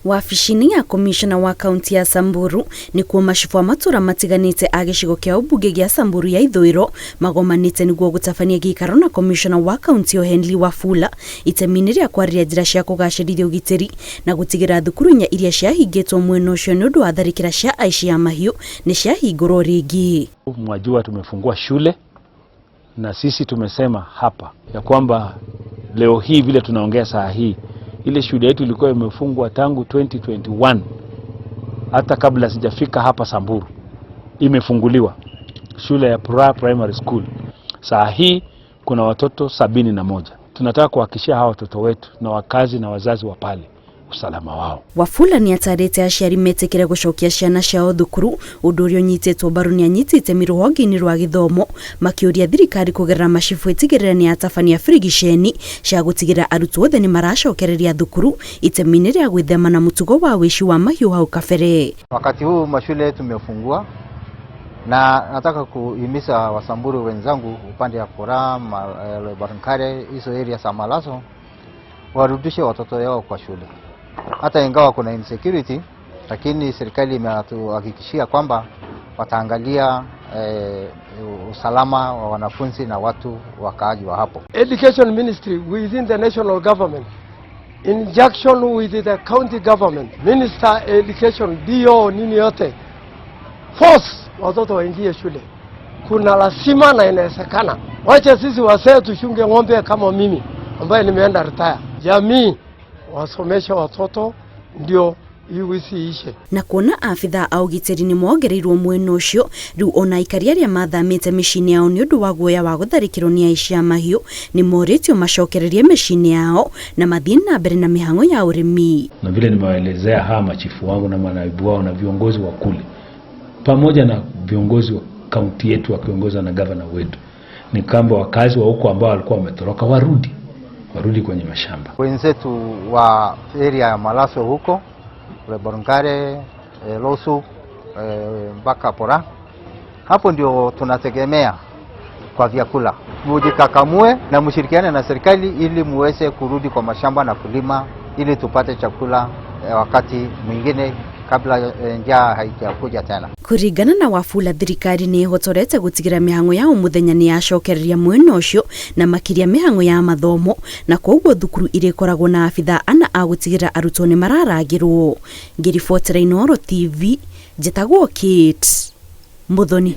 Wabici-inĩ ya komishona wa kaunti ya Samburu nĩkuo macibũ a matũra matiganĩte a gĩcigo kĩa ũmbunge gĩa Samburu ya ithũĩro magomanĩte nĩguo gũtabania gĩikaro na komishona wa kaunti ĩyo Henry Wafula itemi-inĩ rĩa kwarĩria njĩra cia kũgacĩrithia ũgitĩri na gũtigĩrĩra thukuru inya iria ciahingĩtwo mwena ũcio nĩ ũndũ wa tharĩkĩra cia aici a mahiũ nĩ ciahingũrwo rĩngĩ. Mwajua tumefungua shule na sisi tumesema hapa ya kwamba leo hii vile tunaongea saa hii, ile shule yetu ilikuwa imefungwa tangu 2021, hata kabla sijafika hapa Samburu, imefunguliwa shule ya Pura Primary School. Saa hii kuna watoto 71. Tunataka kuhakikishia hawa watoto wetu na wakazi na wazazi wa pale usalama wao. Wafula nĩ atarĩte aciari metĩkĩre gũcokia ciana ciao thukuru, ũndũ ũrĩa ũnyitĩtwo mbaru nĩ anyiti itemi rũhonge-inĩ rwa gĩthomo, makĩũria thirikari kũgerera macibũ ĩtigĩrĩre nĩ yatabania birigiceni cia gũtigĩrĩra arutwo othe nĩ maracokereria thukuru itemi-inĩ rĩa gwĩthema na mũtugo wa wĩici wa mahiũ hau kabere. Wakati huu mashule tumefungua, na nataka kuhimiza Wasamburu wenzangu upande ya Pura, Barunkare, hizo area za Malaso warudishe watoto yao kwa shule. Hata ingawa kuna insecurity, lakini serikali imetuhakikishia kwamba wataangalia usalama wa wanafunzi na watu wakaaji wa hapo. Education Ministry within the national government, in junction with the county government, Minister Education, DO nini yote, force watoto waingie shule. Kuna lazima na inawezekana. Wacha sisi wazee tuchunge ng'ombe kama mimi ambaye nimeenda retire. Jamii wasomeshe watoto ndio hii wizi iishe. Na kuona abithaa a ũgitĩri nĩ mongereirwo mwena ũcio, rĩu ona aikari arĩa mathamĩte mĩciĩ-inĩ yao nĩ ũndũ wa guoya wa gũtharĩkĩrwo nĩ aici a mahiũ nĩ morĩtio macokererie mĩciĩ-inĩ yao na mathiĩ na mbere na mĩhang'o ya ũrĩmi. Na vile nimewaelezea hawa machifu wangu na manaibu wao na viongozi wa kule pamoja na viongozi wa kaunti yetu wakiongozwa na gavana wetu, ni kwamba wakazi wa huko ambao walikuwa wametoroka warudi kwenye mashamba. Wenzetu wa area ya Malaso huko Barunkare, Losu, mpaka Pora, hapo ndio tunategemea kwa vyakula. Mujikakamue na mshirikiane na serikali ili muweze kurudi kwa mashamba na kulima ili tupate chakula wakati mwingine kabla njaa haijakuja tena. Kũringana na Wafula, thirikari nĩ ĩhotorete gũtigĩrĩra mĩhang'o ya o mũthenya nĩ yacokereria mwena ũcio na makĩria mĩhang'o ya mathomo, na koguo thukuru irĩkoragwo na abithaa ana a gũtigĩrĩra arutwo nĩ mararangĩrwo. Ngĩribotera Inooro TV, njĩtagwo Kate Muthoni.